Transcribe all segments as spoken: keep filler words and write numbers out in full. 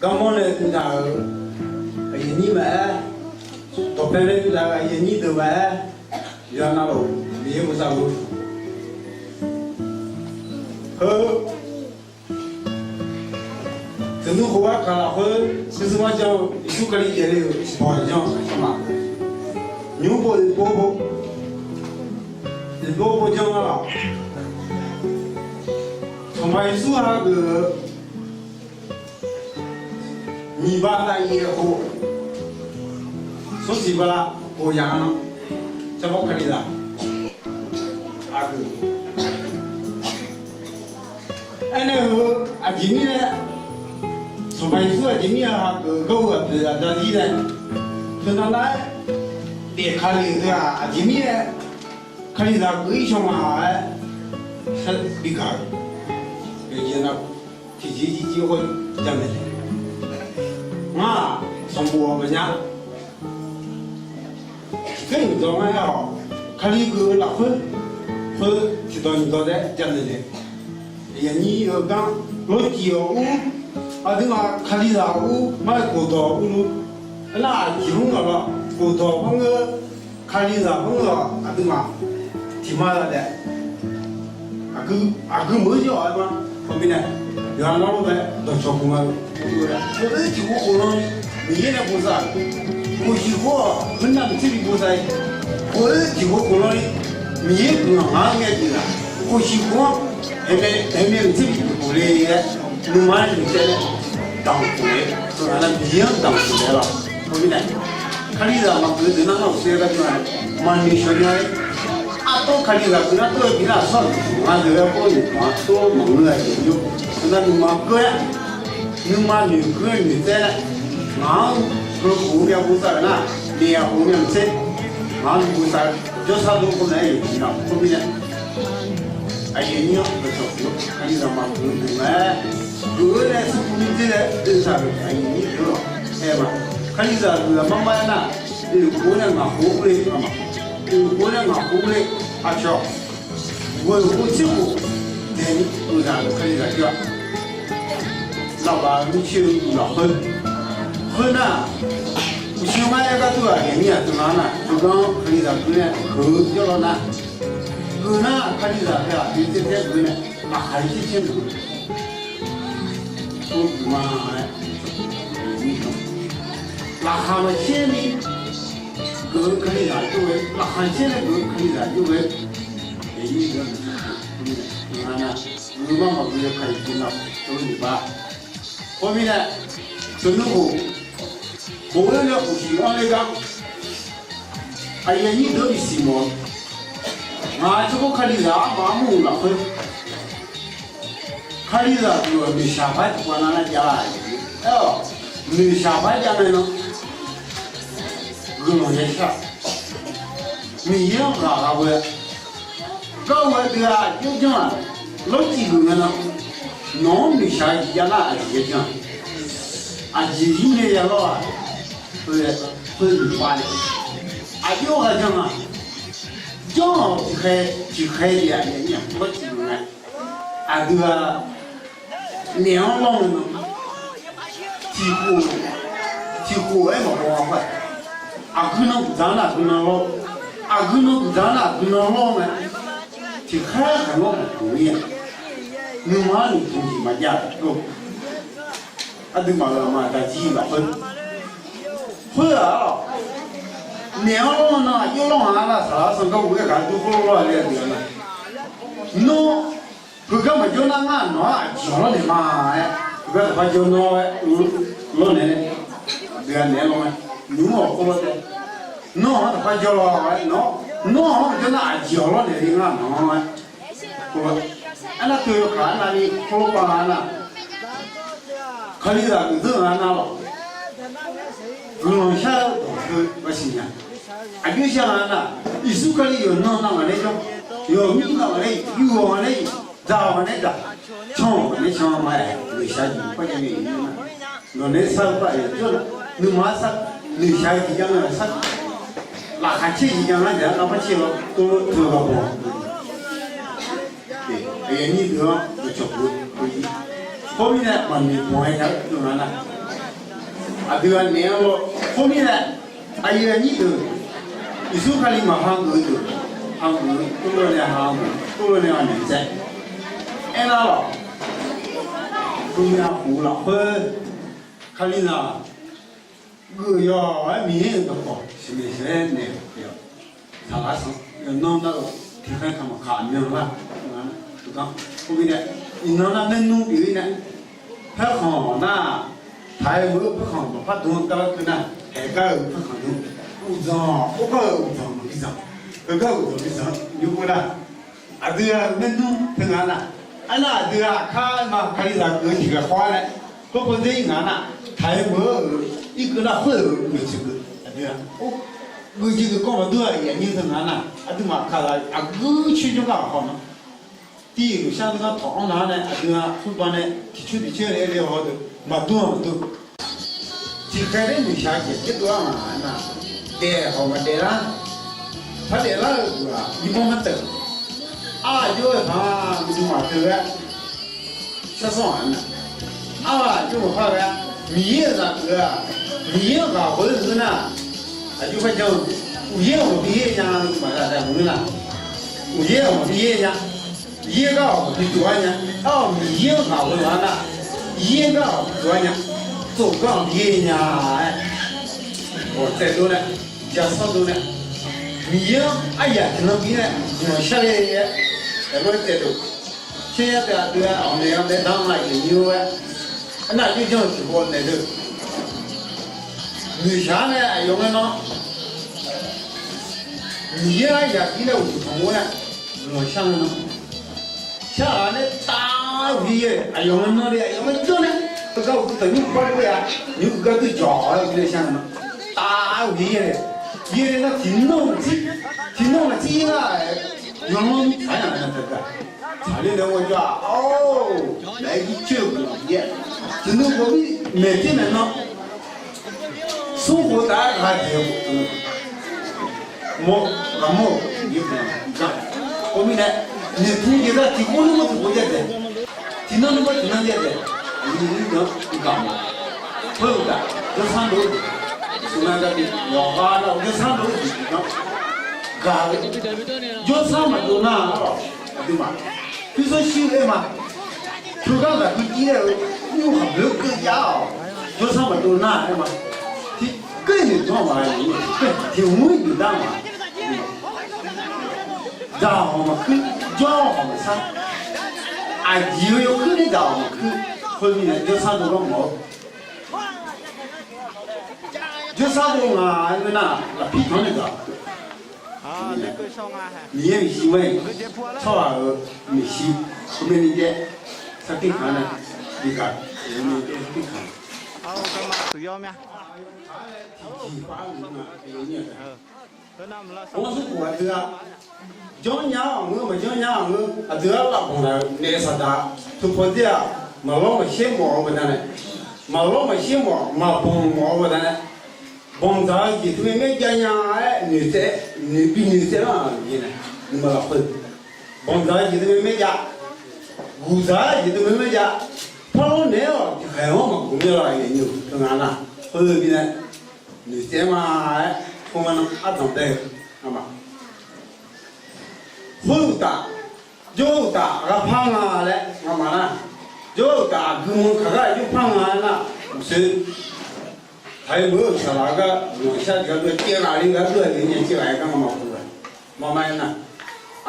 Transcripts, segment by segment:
Garmanr nae uqdaq-euq aqyuif aqnyir maqaer, dawqpae nae uqdaq-euq aqyuif aqnyir deuq maqaer, yawqha navluf Miqyaer bosav-eu heu, teuqnmr khof-aer kaq lafkhoer, sursur mar jan-eu Yeqsur Kali jaevle-euq tiqpawf jan-eu aqyawfmaf, nymr bof oeqpov, oeqpov jan-eu lar, Sanqpaq Yeqsur hageuf-eu nyiq ba taf yaef khof, smrsiq bala khof yaq-anr, Jawrgar Kalizaq aqgeu aernaeq-eu, aqjeq mirnae, Sanqpaq Yeqsur aqjeq mirnae hageuf-eu gawr-eu aqpoeq aqda zir nae, teunav nar-aer daef ka le-euq teu-aq, aqjeq mirnae Kalizaq geuf-ir shaw ma-aer, sar bi gaq-eu, yawqjeq nav tiqjeq jirjir-awr jamaeq taef. Ngar-aq, sanqbof-awq maqnya. Tiqkhaer nyiq dawq ngar-awq, Kali geuf-eu lafkhoer, khoer tiqdawq nyiq dawq taef-aer jamaeq taef. Aqyuif aqnyir-eu gar, lawrcif-awq ur, aqduimaf Kalizaq ur, mar-aer khofdawq urluf, aernar aqjeq mr-awq lawr, khofdawq mr-eu, Kalizaq mr-eu-awq, aqduimaf tiqma zadaef aqgeu meuq-eu jawr-awq aer ma. Heumirnae, yawqha navluf mae, dawqcawq khmq ma-eu, khof-eu tiqghov khof lan-ni Miqyaer nae bosav-euq, khof siq khof-awq, khoernav maqtser bi bosav-ir. Khof-eu tiqghov khof lan-ni Miqyaer guiqlanq ngaq-anr myav jeq laf, khof siq khof-anr haeqmyav maqtser bi khof le-aer, nuima-aer noeqtsaev-aer damq khof-aer, teughaq nav Miqyaer-anr damq khof-aer lawr. Khoermirnae, Kalizaq maqgeuf deuq nar ngar-awq sher-aer gar deuq-a, maqnoeq shawq nya-aer, artawr Kalizaq geuf nar tawr-eu bi nar-aq, tsawrhaq tiq tiq nga deuq-aer khoer noeqtmq-a tawr maqngeur-a jeq-ir-awr, teunav nuima geur-aer, nuima noeq geur-aer noeqtsaev-aer, ngaq-anr heukhof-eu myav bosav-euq nar, naeq-aq khof-eu myav maqtser, ngaq-anr bosav-eu jawrsar dov khoer nae-aer yawqjeq nav khoermirnae, aqyuif aqnyir-anr dawqcawq khof-eu Kalizaq maqgeuf-eu deuq mae. Geuf-eu nae smrkuv ni dzer-aer oe saq-euq aqyuif aqnyir deuq-awq aer ma. Kalizaq geuf-aq mar mar-aer nar, oeqkhof-aer nae ngaq khof ur le-a ma. Oeqkhof-aer nae ngaq khof ur le, aqcawq ghoeq khof tser khof daeqni oeqzaq-euq Kalizaq jawr-a. Lavbaf-eu mirtser-eu lafkhoer, khoernar, uqshoe mar-aer gar dur-aq, aqyuif aqnyir-aq, teunar nar, teugar-anr Kalizaq geuf nae keuq-eu jawrlawr nar, geuf nar Kalizaq teu-aq, oeqtsaev tae geuf nae laqkhaq-ir tser tser meuq-eu, tov guiq ma-aer, laqkhaq maqtser ni geuf-eu Kalizaq jawr-eu, laqkhaq tser nae geuf-eu Kalizaq jawr-eu, aqyuif aqnyir-aq, teunar nar, geuf mar maqgeuf-eu Kalizaq jawr-eu nyiq ba. Khoermirnae, teunuv khof, khof-aer nae khof siq-anr ler gar, aqyuif aqnyir deuq-anr bisiq mawf-eu, ngaq-euq tsawrganr Kalizaq armaf armur-euq lafkhoer, Kalizaq deuq-aq noeqshaq bar tiqpav nav nar jav-a. Aer-awq, noeqshaq bar jav nae nan, guiqlanq ya shar, Miqyaer-anr ghaq ghaq ghae-a. Gar ghae deuq-aq, aqjox janr-aq, lawrcif geuf ngae nan, nawq-anr noeqshaq-eu jeq jav nar aqjeq ya janr-a. Aqjeq zir nae ya lawr-aq, khoer noeqpav nae, aqjox ghaq janr-aq, janr-awq tiqkhaer, tiqkhaer jeq-aq, lawrcif geuf ngae, aqdui-aq, naeq-anr lawr ngae nan, tiqkhof, tiqkhof-aer maqbaw-a khoer, aqgeu nan guiqdzaq nar aqgeu nan lawr, aqgeu nan guiqdzaq nar aqgeu nan lawr mae, tiqkhaer khaqlawr maqkhof-ir-a, nuima-anr noeqtmq jeq maqjav-a. Aqduimaf-euq aqma aqda jir lafkhoer, khoer-aq, naeq-anr lawr nan aqjox lawr nga nar, saqlaq sanqgar ghofgar gaq dur khoerlof lawr-a le aqdui-a nar, nawr heugar maqjawr nar ngar nawq-anr aqjeq-awq lawrnaeq ma-aer, heugar taqpar jawr nawr-aer lawrnaeq-aer, aqdui-a naeq-aer lawr-aer, nymq-mr-awq khoerlof taef, nawr-anr taqpar jawr lawr-aer, nawr-anr maqjawr nar aqjeq-awq lawrnaeq le ngar nawq-anr-aer, aernar teu yawkaq-anr navni khoerlof pav nga nar, Kalizaq geuf dzeur nga nar lawq, guiqlanq shar-eu dawq teu maqsiq nya. Aqjox shar nga nar, Yeqsur Kali yawqnan navmaqnaeq jawr, yawqmir navmaqnaeq, yur-awq maqnaeq, dzaq-awq maqnaeq dzaq, can-awq maqnaeq can ma-aer, noeqshaq jeq par jav nae-euq nar, nawqnaeq sar-eu par-aer jawr nar, nuima sar, noeqshaq-eu jeq jav nae sar, laqkhaq caer jeq jav nar, aqyawf-anr lavpar caer-awr tov-eu teu-eu ghaq bawq-a. Aqyuif aqnyir deuq-anr dawqcawq khof-eu, khoermirnae maqnoeq bawq-aer nya-eu deuq nga nar, Aqdui ghaq naeq-anr lawr khoermirnae, aqyuif aqnyir deuq, Yeqsur Kali maqha geuf-eu deuq, ha geuf-eu tov-eu nae ha geuf, tov-eu nae anaeq-eu taef. Aernar lawq, dovmya khof-eu lafkhoer, Kalizaq geuf-eu yawq-aer Miqyaer-euq dawqkawq sheuqmaeq sheuqmaeq naeq-eu yawq. Saqlar sanq yawqnan nar-eu tiqkhaer kamq maqkaq aqmyan lar. Khoermirnae, iqnan nar maernmr pyeuf-ir nae, paerkhanq nar, taq-aer meuq-eu paerkhanq maqpar dm-anr gar lar keuv nar, haeq gar-euq paerkhanq dm, uqdzanq or gar-euq uqdzanq maqbi dzanq, heugar uqdzanq bi dzanq nymr khoer nar, aqdui-aq maernmr teu nga nar, aernar aqdui-aq aqkar ma Kalizaq geuf-eu tiq ghaq khawf-ar nae, khoer pawdzer ir nga nar, taq-aer meuq-eu irkeuv nar khoer-euq geuf jeq geuf aqdui-aq, geuf jeq geuf kawv maqdur-aq, aqnyir teu nga nar, aqduimaf kalizaq aqguir coer jawrgar-aq haw nar, tiv-euq shar-eu gar tawq-anr nar nae aqdui-aq khoerbav nae tiqcoer tiqcoer le le haw deuq maqdur-aq maqdur. Tiqkhaer ler noeqshaq jeq jaerdov-ar ngaq nar, daef hawq maqdaef lar, par daeflar-eu deuq-aq, irbawr mar teuq. Arjawr-eu taq-aq, mqmaq teu-aer shar sawr-aq nar, arjawr maqpar ghae-a. Miqyaer-euq zaq teuq-aq, Miqyaer-anr ghaq khoer-eu nar, aqjox par jan-eu, uqyaer-awq bi yaer nya-eu maqzaq daef maqngeur nar, uqyaer-awq bi yaer nya. Yaer gar-awq bi tsof-ar nya. Ar-awq Miqyaer-anr ghaq khoer-eu nar, yaer gar-awq bi tsof-ar nya. Tsof gar-awq bi yaer nya-aer, ghawq tsaev dov nae, ja sawr dov nae, Miqyaer-anr aryaq tiqnan bi nae guiqlanq shar le-aer, aqlof-aer tsaev dov. Tser yar taef aqdui-aer ghawqmaeq-anr daef danr-a jeq nymr-aer, aernar aqjox janr-eu tiqpov naeq deuq noeqshaq-ar nae aqyawf ngae nan Miqyaer aryaq bi nae uqduq tanq-or nae guiqlanq shar ngae nan, shar-aq nae tav-aer uqhir yaer, aqyawf ngae nan le aqyawf ngae jawr nae, heugar uqduq tanq nymr bar lof-aer-a, nymr uqgar dui jawq-aer uqhir nae shar ngae nan, tav-aer uqhir yaer le. Yaer le nar tiqnan tiqnan maqtser yaer nar-aer, yawlanr tsaq-aer naq-aer nan taqgaq. Tsaqler nae ghawqjawr-aq, or, naef-aer jircoer-eu guiqlanq yaer, tiqnan khof mir maeq tser maeq nan, smrkhof taf-aer ghaq jeq-eu khof teu, mawr ghaq mawr-eu jeq-anr gar. Khoermirnae, noeqtmr jeq gar tiqkawv nmr mawr tiqkawv jav daef, tiqnan nmr mawr tiqnan jav daef, aqyuif aqnyir deuq-anr gaq mawf. Khoer-eu gaq jawrsar dov-eu jeq, smq nar gar bi yawqghaq nar-eu jawrsar dov-eu jeq tiqnan gaq-eu, jawrsar maqdov nar-aq, aqduimaf pyurshuir shir-eu aer ma. Teugar zaqkeuv jir-aer-eu, nymrkhaq boeq-eu keuv jav-awq. Jawrsar maqdov nar-aer ma. Tiqkeuv noeqdanr ma, tiqkeuv tiqmr-ir noeqdar ma. Dzaq-awq maqkuir, jawr-awq maqsar. Aqjeq-eu yawkuir nae dzaq-awq maqkuir. Khoermirnae jawrsar dov gar mawf-eu, jawrsar dov ngaq-aer ngeur nar, lafpir tanq-anr nae dzaq-awq. Miqyaer maeqshi ma-iq, tsawrhaq-euq maeqshi, khoermirnae jaer, sarkir kaq nae, biqgaq, sarkir kaq. Tiqjeq pav-aer maqngeur-a, Anr-awr aqdui-a, janrnya-anr aqngeur, maqjanrnya-anr aqngeur, aqdui-anr lafbanq laf-eu naef saqdaq, teupaw dzer-aq, maqlawr maqshaer mawf-eu baqdanae, maqlawr maqshaer mawf, maqbanq mawf-eu baqdanae, banqdzaq-eu jeq teumae maerjav nya-aer noeqtsaev, noeqbi noeqtsaev lar-aq, nuima lafkhoer, banqdzaq-eu jeq teumae maerjav, guqdzaq-eu jeq teumae maerjav, parlawr naeq-awq tiqkhaeq-anr maqguq mir-a laf-a, teu nga nar, khoer-eu mirnae, noeqtsaev ma-aer, khoerma nan ardanq bae-eu, arma Khoer uqtaf, jawr uqtaf ghaq par nga laer ngamaf nar, jawr uqtaf aqgeu manr kaq gar jawr par nga nar, uqshoe taqir beu-eu saqlaq-eu gar guiqlanq shar-eu gar dur-a, caev ghaq le gar dur-a le nya, caev ghaq-aer gar ngamaf pu-a. Maqma-aer nar,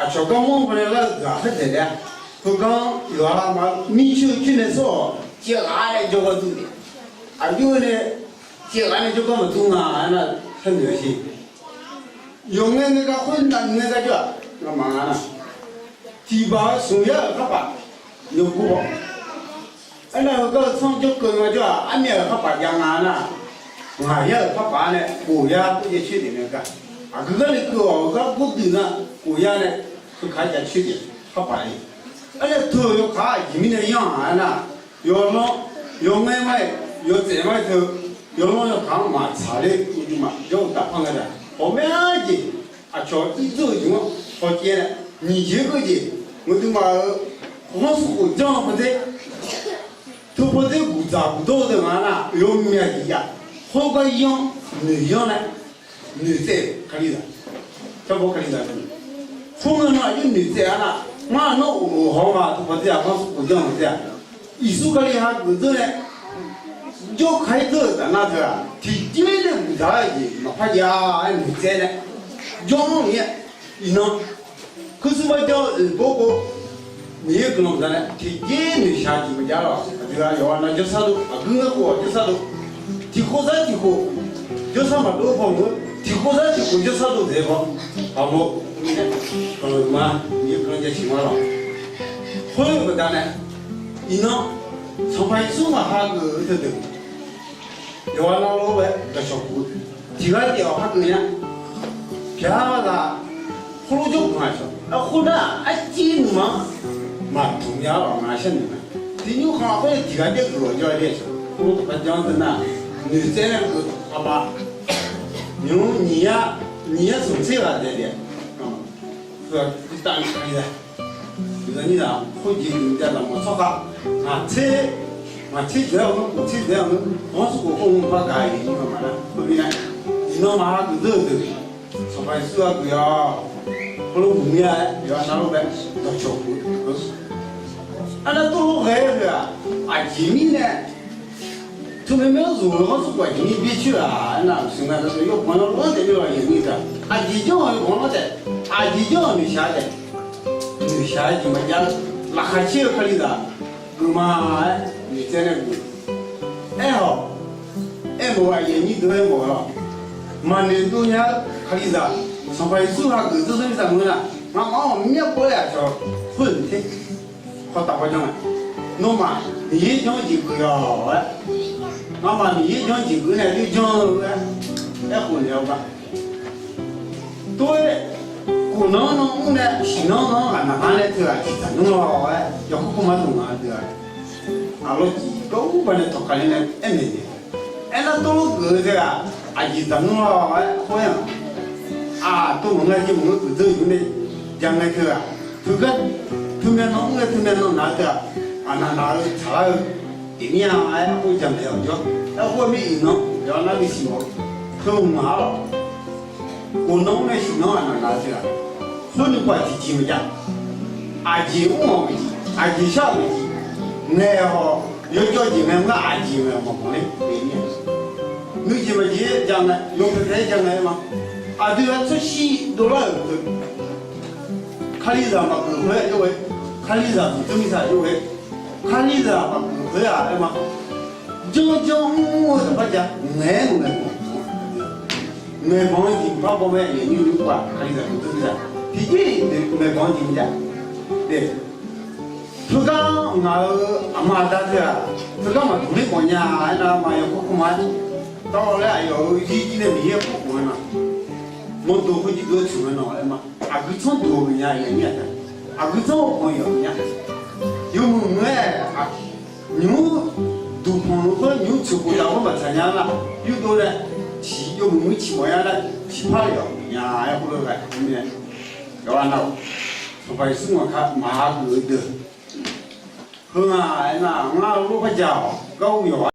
aqcawq gar manr-anr baw nae lar-eu guiqlanq khaerdzaeq laer-a. Heugar yawqha ma mircoer coer nae sawr-awq, caev ghaq-aer jawrgar dur-a. Aqjox-aer nae caev ghaq-aer nae jawrgar maqdur nga-aer nar, sharnoeq-a siq. Yawqngae ngae gar khoer navngae gar jawr-aq, ngamaf nga nar, tiqbaq-eu smq yar-euq kharpaf, yawqgov-awq. Aernar heugar-eu tsanr jawrkeuv nga jawr-aq, armyav-euq kharpaf jav nga nar, ngaq yar-euq kharpaf-aer nae khof yar khoer jav coer daef ngae gar, aqgeu gar nae keuv-awq-eu gar gordui nar, khof yar nae teuka jav coer daef kharpaf-ir. Aernae teu-euq yawkaq-aq aqjeq mirnae yanr-aq aernar, yawlanr, yawqngae ma-iq, yawtsaef ma-iq teu, yawlanr yawkaq-anr maqtsaq ler-eu uqduq maqjawr uqtaf par ngae daq, ghawqmya jeq aqcawq irdzeur-eu jeq-anr hawcaev nae, nyiq jeq-aer keuv jeq, ngaqduimaf-euq ghanr smrkhof janr-eu pawdzer, teu pawdzer guqdzaq guqdawr-eu deuq nga nar, yawmyav jeq jav. Khoergar yanr, noeq yanr nae, noeqtsaev-euq Kalizaq, carbawr Kalizaq, khoerngae nan aqjox noeqtsaev-a nar, ngar nawr of haw ma taqpaq deuq-aq ganrsuq khof janr-eu taef-a. Yeqsur Kali hageuf dzeur nae jawrka-ir dzeur-euq taf nar teu-aq, tiqjeq nae guiqdzaq-eu jeq maqpar jav-aer noeqtsaev nae jawr-anr ni-aer, iqnan kursur bar janr-eu oeq bawrkov, Miqyaer guiqlanq za nae tiqjeq noeqshaq jeq maqjav lawq. Aqdui-aq yawqha nav jawrsar dov, aqguir ngar khof-awq jawrsar dov, tiqkhof sar tiqkhof jawrsar maqdov-eu paw mq-eu, tiqkhof sar tiqkhof jawrsar dov dzaeq-eu paw, aqmawr, guiqlanq ma, Miqyaer guiqlanq jaceuq ma lawq. Khoer-eu baqdanae nae, iqnan Sanqpaq Yeqsur ngaq hageuf-eu teudeuq yawqha navluf-aer dawqcawq puq-eu tiqghaq taef-awq hageuf nya. Pyaq-a ghaq khoerlof jawrkhanq-aq cawq. Aerkhawf nar, arciv nuima-anr maqdmq nya-awr lawq, ngaq sharnoeq mae. Tiqnymr khanq khoer tiqghaq jaer geuf-awq jawr-aer le cawq. Khoerlof taqpar janr-anr deuq nar, noeqtsaev nae geuf aqma. Nymq-mr nyiq yar, nyiq yar smq tser ghaq daef daef-a. Heu-aq, tavni kalizaq, yawqnan nyirzaq khoerjeq dmq jav lafmawf tsawrkhav, ngaq tser, ngaq tser dzaeq-awr nmr, khof tser dzaeq-awr nmr, ghanr smr khof khoer-anr bar gaq-iq nymr-eu maqnar. Khoermirnae, iqnan maqha geuf dzeur-eu deuq, Sanqpaq Yeqsur hageuf-a. Heulof-aer muiq mir-a-aer yawqha navluf-aer dawqcawq puq-eu. Arnav tov lof ghae-eu deuq-aq, aqjeq mirnae teumae maer-anr zmq-eu ghanr smr khof aqjeq mir byaer coer-aq, aernar, smq nga dawqtawv yawbanq-anr lof-aer taef-a lawq, yawqnir taq. Aqjeq janr-euq yawqbanq-anr taef, aqjeq janr-euq noeqshaq taef, noeqshaq-aer jeq maqjav, laqkhaq caer-eu Kalizaq geufma-aer noeqtsaev nae geuf. Aerkhawf, aermawf-eu aqyuif aqnyir deuq-aer mawf-eu lawq. Maqnoeq dov nya-eu Kalizaq, Sanqpaq Yeqsur hageuf dzeur zanr-ir zaqmeuq nar, ngamaf-anr ghawqmyanr pov-aer aqcawq khoer-euq te. Hawtaf paw janr-a. Nawmaf Miqyaer janr-eu jeq geuf-awq-aer, ngamaf Miqyaer janr-eu jeq geuf-eu nae aqjox janr-eu-aer, aerkhof naeq-awr gar. Tov-aer, khof nan-anr nan mr nae siqnan-anr nan-anr ghaqnaq ghaq nae teu-aq jeq dzaq nmr-awr-aer yawkawr kawrma dmq nga deuq-aq, aqlawr jeq gar ur ba nae tawqkaq ler nae aernaeq naeq. Aernar tov-aer geuf-eu teu-aq, aqjeq dzaq nmr-awr-aer khoer-aq, aqtov maqngeur jeq maqngeur geuf dzeur-eu yur nae ja ngae teu-aq, teugar, teumyav nan mr nae teumyav nan naq-eu teu-aq, aqnaq naq-eu tsaqlar-eu iqmir-a-aer khoer ja maeq-awq jawr. Aerkhoer mir iqnan yawqha nar bisiq mawf-eu teu mq-a-awq. Khof nan mr nae siqnan-anr aqnaq naq-eu teu-aq, khoer nuikhanr-aq tiqjeq maqjav. Aqjeq mr-awq maqjeq, aqjeq shar-awq maqjeq, ngaeq-awq yawjawr jeq ngae mr-a, aqjeq ngaeq-awq maqbanq ler-a. Nuijeq maqjeq-aer ja ngae, yawpae pae-aer ja ngae-aer ma. Aqdui-aq tsawrshir dovlar-euq teu, Kalizaq maqgeuf khoer-aq jawr-aer, Kalizaq duq teu mirtsaq jawr-aer, Kalizaq maqgeuf khoer-aq aer ma. Janrjanr mr-eu taqpar ja, ngaeq-aer ngaeq-awq. Maeqbanq-eu jeq par baw mae, aqyuif aqnyir-eu khoer-aq, Kalizaq duq teu mirtsaq tiqjeq-iq maeqbanq-eu jeq maqjav. Teugar ngaq-euq aqma aqda teu-aq, teugar maqduq ler mawf nya-a aernar, ma yawkawr kawrma-aer tawv laer aqyawf-euq jirjir nae Miqyaer khof khof-aer nar, mawrdo khoerjir deuq-aer tsoeq-aer nawq aer ma. Aqgeu tsanr duq-eu nya, aqyuif aqnyir-aq, aqgeu tsanr-eu panq yawf nya. Yawmuiq muiq-aer nymq-mr duqpanq-eu khoer nymq-mr tsoeq khof taf khoer maqtsaq nya nar, yurdov nae ciq yawmuiq muiq ciq mawf-a nar, ciqpar yawf nya-aer khoerlof-aer ghae-eu mirnae, yawqha nav-awq. Sanqpaq Yeqsur ngaq ka maqha geuf-eu deuq, heu nga aernar, ngar lof par ja-awq gar ur yawq